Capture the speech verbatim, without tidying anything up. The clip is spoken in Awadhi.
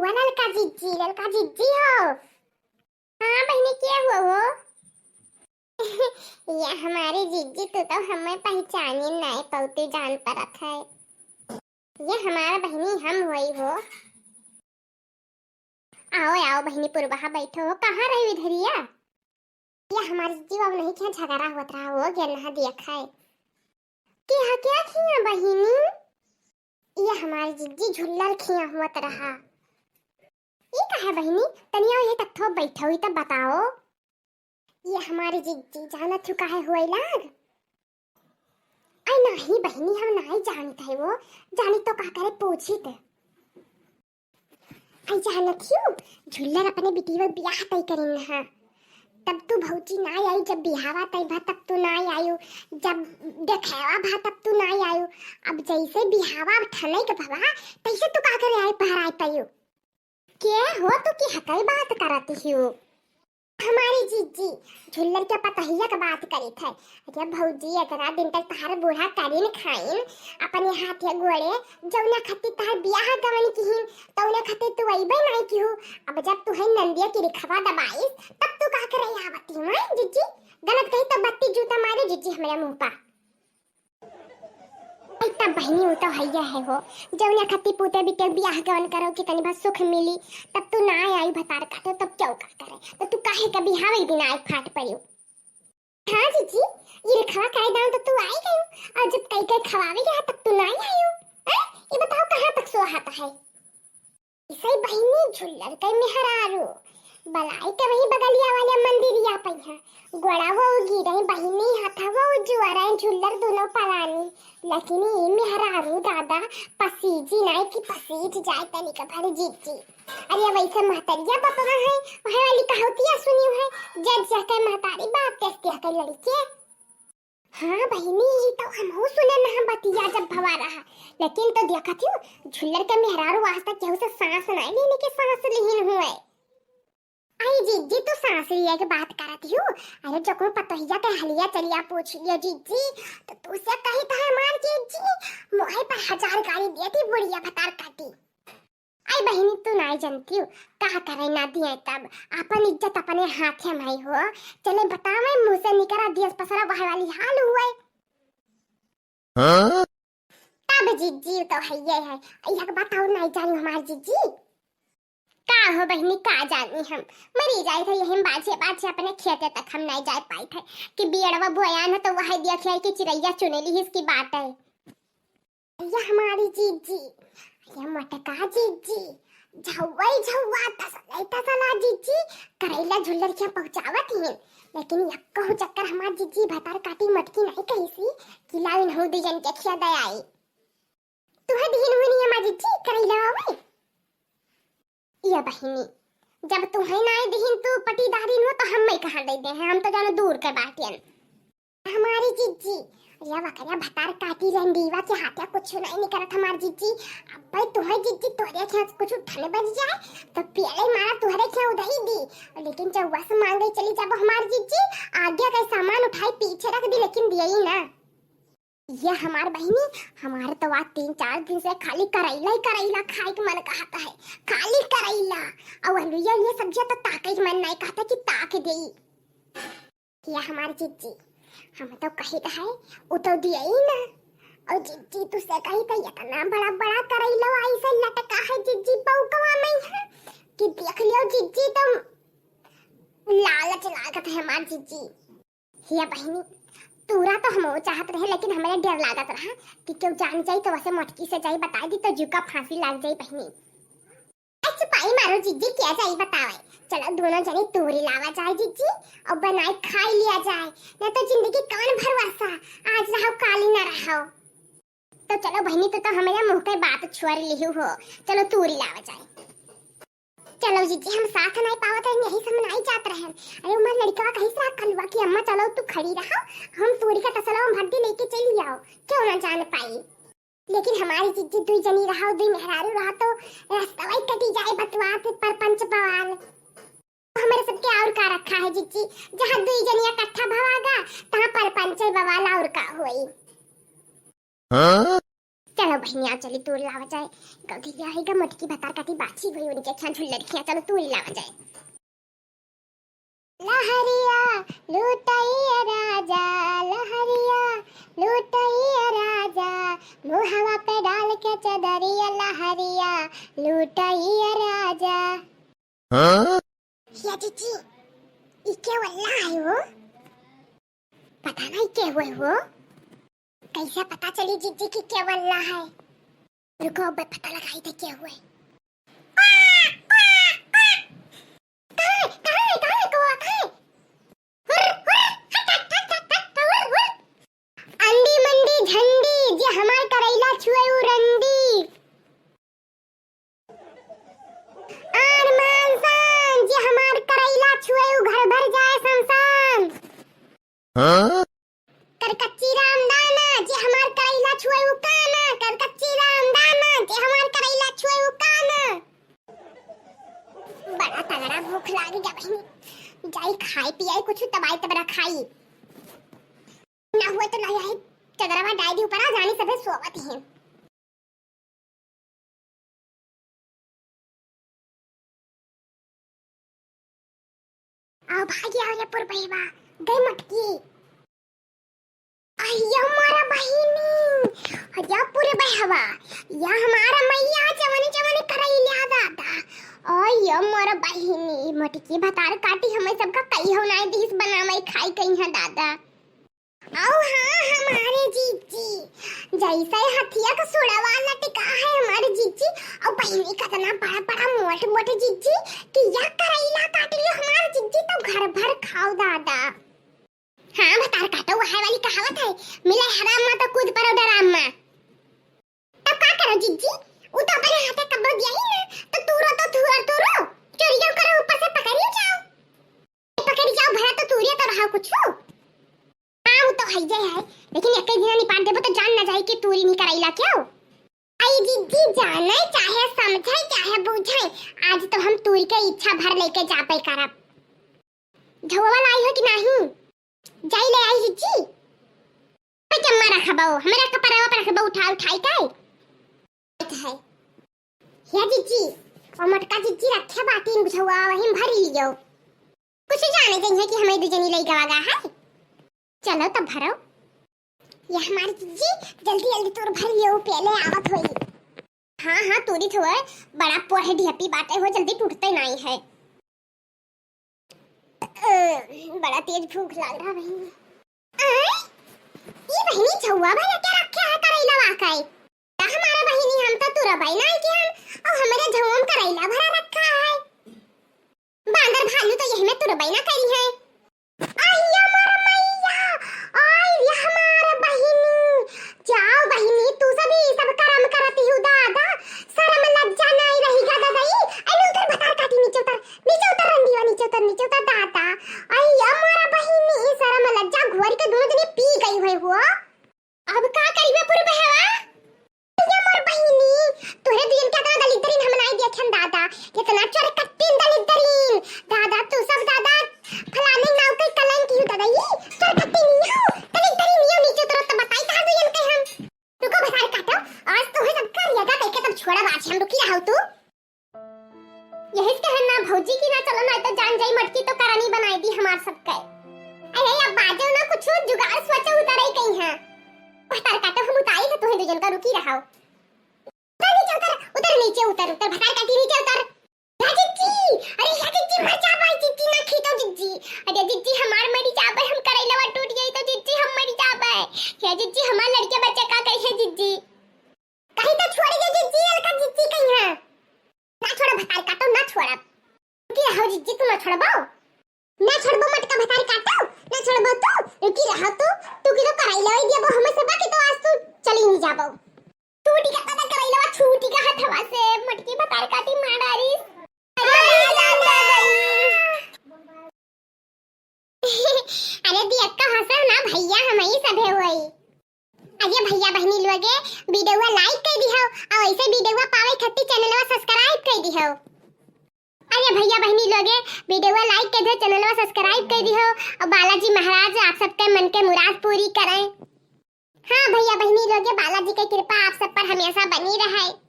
ललका जिज्जी, ललका जिज्जी हो। हाँ बहिनी, के हुआ हो? या हमारी जिज्जी, तू तो हमें पहचानी नाई पौती जान परत है। या हमारा बहिनी हम होई हो। आओ, आओ बहिनी पुरबहा बैठो हो। कहाँ रही इधरिया? या हमारी जिज्जी, अब नहीं क्या झगड़ा होत रहा हो, गेनहा देख है। के हा क्या खिया बहिनी? या हमारी जिज्जी, झुल्लर खिया होत रहा। ई का है बहिनी? तनिया ये तक थो बैठो ही तब बताओ। ये हमारी जिज्जी, जानत हो काहे होए लाग? आई नहीं बहिनी, हम नहीं जानत है वो। जानी तो का करे, पूछी ते। आई जानत हो, झुल्लर अपने बिटिया बियाह तय करिन हा। तब तू भौजी ना आई, जब बिहावा तय भा तब तू ना आयु, जब देखावा भा तब तू ना आयु। अब जैसे बिहावा ठनई के भवा, तैसे तू का करे आई पहराए पायु। के हो तू की हकई बात करत हियो? हमारी जिज्जी, झुल्लर के पतहिया के बात करित है। अरे भौजी, इतना दिन तक तहार बूढ़ा करिन खाइन, अपने हाथे गोड़े, जौना खत्ती तहार बियाह गवन किहिन, तौना खत्ती तू अइबे नाई किहू। अब जब तू है नंदिया की रिखवा दबाइस, तब तू का करे आवती हो, हैं जिज्जी? गलत कही तो बत्ती जूता मारे जिज्जी हमारे मुंह पर। इतना बहिनी उ तो हइया है हो, जौने खत्ती पूते बिटे बियाह गवन करो कि तनी भर सुख मिली, तब तू ना आई भतार काटो, तब क्यों का करे? तो तू काहे का बिहावे दिन आए फाट पड़ियो? हाँ जिज्जी, ये रिखवा करे दान तो तू आई गयो, और जब कई कई खवावे गया तब तू ना आई आयो। हैं? ये बताओ कहाँ तक सोहाता है? इसई बहिनी झुल्लर के मेहरारू, बलाई के वही बगलिया वाले मंदिरिया पइहा। गोड़ा वो गिरे बहिनी, हाथा वो जुआरे झुल्लर दोनों पलानी। लेकिन ई मेहरारू दादा पसीजी नाई कि पसीज जाए तनी के भर जिज्जी। अरे वैसे महतरिया बपवा है, वह वाली कहावतिया सुनी है, जज जाके महतारी बाप तेज तिया के लड़के। हाँ बहिनी, ई तो हमहू सुने ना बतिया जब भवा रहा, लेकिन तो देखत हूँ झुल्लर के मेहरारू आज तक केहू से सांस नहीं लेने के सांस लिहिन हुए। आई जिज्जी, तू सांस लिया के बात करत हूँ? अरे जको पतोहिया के हलिया चलिया पूछ लियो जिज्जी, तो तू से कही तो हमार जिज्जी, मोहे पर हजार गाली देती बुढ़िया भतार काटी। आई बहिनी, तू नाई जनती हो, का करे ना दिए तब, अपन इज्जत अपने हाथे में हो। चले बतावे, मुँह से निकरा दियस पसरा वह वाली हाल हुए। हाँ? तब जिज्जी तो है ये है, यह बात और नाई जानी हमार जिज्जी। का हो बहिनी, का जानी हम, मरी जाए थे यही बाजे बाजे अपने खेते तक हम नाई जाए पाए थे कि बियड़वा बोया न तो वह देख आए कि चिड़ैया चुने ली इसकी बात है। या हमारी जिज्जी, या मोटका जिज्जी, झौवई झौवा तसलई तसला जिज्जी, करैला झुल्लर खिया पहुँचावत हिन। लेकिन यक्को चक्कर हमार जिज्जी भतार काटी मटकी नहीं कही सी, कि लाविन हूँ दू जन के खिया दे आई। तुहे दिहिन हुई नहीं हमार जिज्जी, करैला आवे। या बहिनी, जब तुहे नाई दिहिन तू पटीदारी नु, तो हम मैं कहाँ दे दे हैं, हम तो जानो दूर के बाटियन। हमारी जिज्जी, या वकरा भतार काटी रंडीवा के हाथे कुछ नहीं निकलत हमार जिज्जी। अब भाई तुहे जिज्जी तोरे के हाथ कुछ ठन बज जाए, तो पियले मारा तुहरे के उधई दी। लेकिन चौवा से मांगे चली जब हमार जिज्जी, आगे का सामान उठाई पीछे रख दी, लेकिन दिए ही ना। ये हमार बहिनी, हमारे तो आज तीन चार दिन से खाली करैला ही करैला खाए के मन कहता है, खाली करैला। और अलुइया ये सब्जियां तो ताके के मन नहीं कहता कि ताक देई। या हमार जिज्जी, हम तो कही रहे, उ तो दिए ही ना। और जिज्जी तुसे कही तो इतना बड़ा बड़ा करैलो ऐसे लटका है जिज्जी बउकवा में है कि देख लियो जिज्जी, तो लालच लागत है हमार जिज्जी। हिया बहिनी, तूरा तो हमहू चाहत रहे, लेकिन हमरे डर लागत रहा कि केहू जान जाई तो वसे मटकी से जाई बताई दी तो जुका फांसी लाग जाई बहिनी। ए सिपाही मारो जिज्जी, क्या जाई बतावे? चलो दोनों जने तूरी लावा जाए जिज्जी, और बनाई खाई लिया जाए, नहीं तो जिंदगी कौन भरोसा, आज रहो काली ना रहो। तो चलो बहिनी, तो, तो हमारे मुंह के बात छोड़ लिहू हो, चलो तूरी लावा जाए। चलो जिज्जी, हम साथ नहीं पावत रहन, यही से हम नहीं जात रहन। अरे उमर लड़कवा कहीं से कलुआ की अम्मा, चलो तू खड़ी रहो, हम तूरी का तसला हम भर दे लेके चली आओ, क्यों ना जान पाई। लेकिन हमारी जिज्जी दुई जनी रहो, दुई मेहरारू रहो तो रस्तवा ही कटी जाए बतवात परपंच बवाल। हमारे सबके और का रखा है जिज्जी, जहाँ दुई जनी इकट्ठा भवागा, तहाँ परपंच बवाल और का होई। हाँ? चलो बहिनिया, चली तूर लावा जाए। गौधिया है गा मोटकी भतार काटी बाछी हुई उनके ख्याल झुल्ले रखिया, चलो तूर लावा जाए। लहरिया लूटइया राजा, लहरिया लूटइया राजा, मुहवा पे डाल के चदरिया, लहरिया लूटइया राजा। हाँ? या जीजी, ई के वल्ला है वो? पता नहीं के हुए वो। कैसे पता चली जीजी कि के वल्ला है? रुको, अब पता लगाई थे के हुए। कहाँ है, कहाँ है, कहाँ है कौआ, कहाँ है? हुर्र, हुर्र, हट, हट, हट, हट, हट, हुर्र, हुर्र। अंडी मंडी झंडी, जे हमार करैला छुए उ रंडी। आन मान शान, जे हमार करैला छुए उ घर भर जाए शमशान। हाँ? करकच्ची रामदाना, जे हमार करैला छुए उ काना, करकच्ची रामदाना, जे हमार करैला छुए उ काना। बड़ा तगड़ा भूख लाग गया बहिनी, जाई खाई पियाई कुछ तबाई तबरा खाई। ना हुए तो लाई आई चदरवा डाई दी ऊपर, आ जानी सभे सोवत हैं। आओ भागी आओ रे पुरबैवा, गई मटकी। अय्या मोरा बहिनी, अय्या पुरबैवा, या हमारा मैया जवानी जवानी करैला दादा। अय्या मोरा बहिनी, मटकी भतार काटी हमें सबका कई हो नाई दिस बनावे खाई कहीं है दादा। औ हाँ, हमारे जीजी, जैसे हथिया का सुड़वा लटका है हमारे जीजी, औ बहिनी कतना बड़ा बड़ा मोट मोट जीजी, कि या करैला काट लियो हमारे जीजी तो घर भर खाओ दादा। हाँ, भतार काटो, वहाय वाली कहावत है, मिले हराम मा तो कूद परो डराम मा। तब का करो जीजी, उ तो अपने हाथे कब्बो दिया ही ना, तो तूरो तो तूरो तूरो, चोरियो करो ऊपर से पकड़ियो जाओ। पकड़ी जाओ, भला तो तूरिया तो रहा कुछ। हाँ, वो तो है जे है, लेकिन एक ही दिन निपाट देबो तो जान ना जाए कि तूरी नहीं करैला क्यों। आई जीजी जाने चाहे समझे चाहे बूझे, आज तो हम तूरी के इच्छा भर लेके जाबे करब। झउवा लाई हो कि नहीं? जाई ले आई जीजी। पे चम्मा रखबो, हमरा कपड़वा पर रखबो उठा उठाई के। है। या जीजी, और मोटका जीजी रखे बाटी झउवा वहीं भर लियो। कुछ जाने जइहे कि हमें दू जनी लइका वागा है। चलो तब भरो। या हमारी जीजी, जल्दी जल्दी तूर भर लियो, पेले आवत होई। हाँ हाँ, तूरी थोड़ बड़ा पोहे ढेपी बाटे हो, जल्दी टूटते नहीं है। अ, बड़ा तेज भूख लाग रहा बहिनी। आय, ये बहिनी झउवा भर के रखे है करैला वाकई। हमारा बहिनी हम तो तुरबई ना कि हम, और हमारे झउवा में करैला भरा रखा है। बांदर भालू तो यही में तुरबई ना करी है। अय्या मोर मैया, आय ये हमार बहिनी। जाओ बहिनी, तू सभी सब करम करती हूँ दादा, शर्म लज्जा नहीं रही गा दादा। ई, अरे उतर भतार काटी, नीचे उतर, नीचे उतर रंडीवा, नीचे उतर, नीचे उतर दादा। अय्या मोर बहिनी, शर्म लज्जा घोर के दोनों जने पी गई हुई हो। अब का करिबे पुरबहवा? ये मोर बहिनी, तोहरे दुयन के इतना दलिद्दरीन हम नाई देखेन दादा, इतना चोरकट्टीन दलिद्दरीन। दादा, तू सब दादा, फलाने नाव के कलंक ही दादा, ये चोरकट्टीन यो, दलिद्दरीन यो, नीचे उतरो तो बताई कहाँ दुयन के हम। रुको भतार काटो, आज तोहे सब कर लिया गा, कह के तब छोड़ा बात हम, रुकी रहो तू। यही से कहन ना भौजी की ना चलो, ना तो जान जाई मटकी तो करनी बनाई दी हमार सबके। अरे अब बाजो ना, कुछ जुगाड़ सोचो, उतरे कहीं है। भतार काटो, हम उतारी थे तुहें दुजन का, रुकी रहो। उतर नीचे उतर, उतर, उतर, भतार काटी नीचे उतर। या जिज्जी, अरे या जिज्जी, मर जा भाई जिज्जी, ना खींचो जिज्जी। अरे जिज्जी, हमार मरी जा भाई, हम करैलवा टूट गई तो जिज्जी, हम मरी जा भाई। या जिज्जी, हमार लड़के बच्चे का कही है जिज्जी? कहीं तो छोड़ दे जिज्जी, अलका जिज्जी कहीं है। ना छोड़ब भतार काटो, ना छोड़ब। रुकी रहो जिज्जी, तू ना छोड़बो? ना छोड़बो मटका भतार काटो, ना छोड़बो तू? रुकी रहो तू, तू की तो कराई लेवे दिया वो हमें से बाकी तो आज तू चली नहीं जाबो। छूटी का पता कराई लेवा, छूटी का हथवा से मटकी भतार काटी मार डारी। अरे दियक्का हंसो ना भैया, हम ही सभे होई। अरे भैया बहनी लोगे, वीडियोवा like कर दिहो और ऐसे वीडियोवा पावे खातिर चैनलवा subscribe कर दिहो। अरे भैया बहनी लोगे, वीडियोवा like कर दिहो, चैनलवा subscribe कर दिहो और बालाजी महाराज आप सबके मन के मुराद पूरी करें। हाँ भैया बहिनी लोगे, बालाजी के कृपा आप सब पर हमेशा बनी रहे।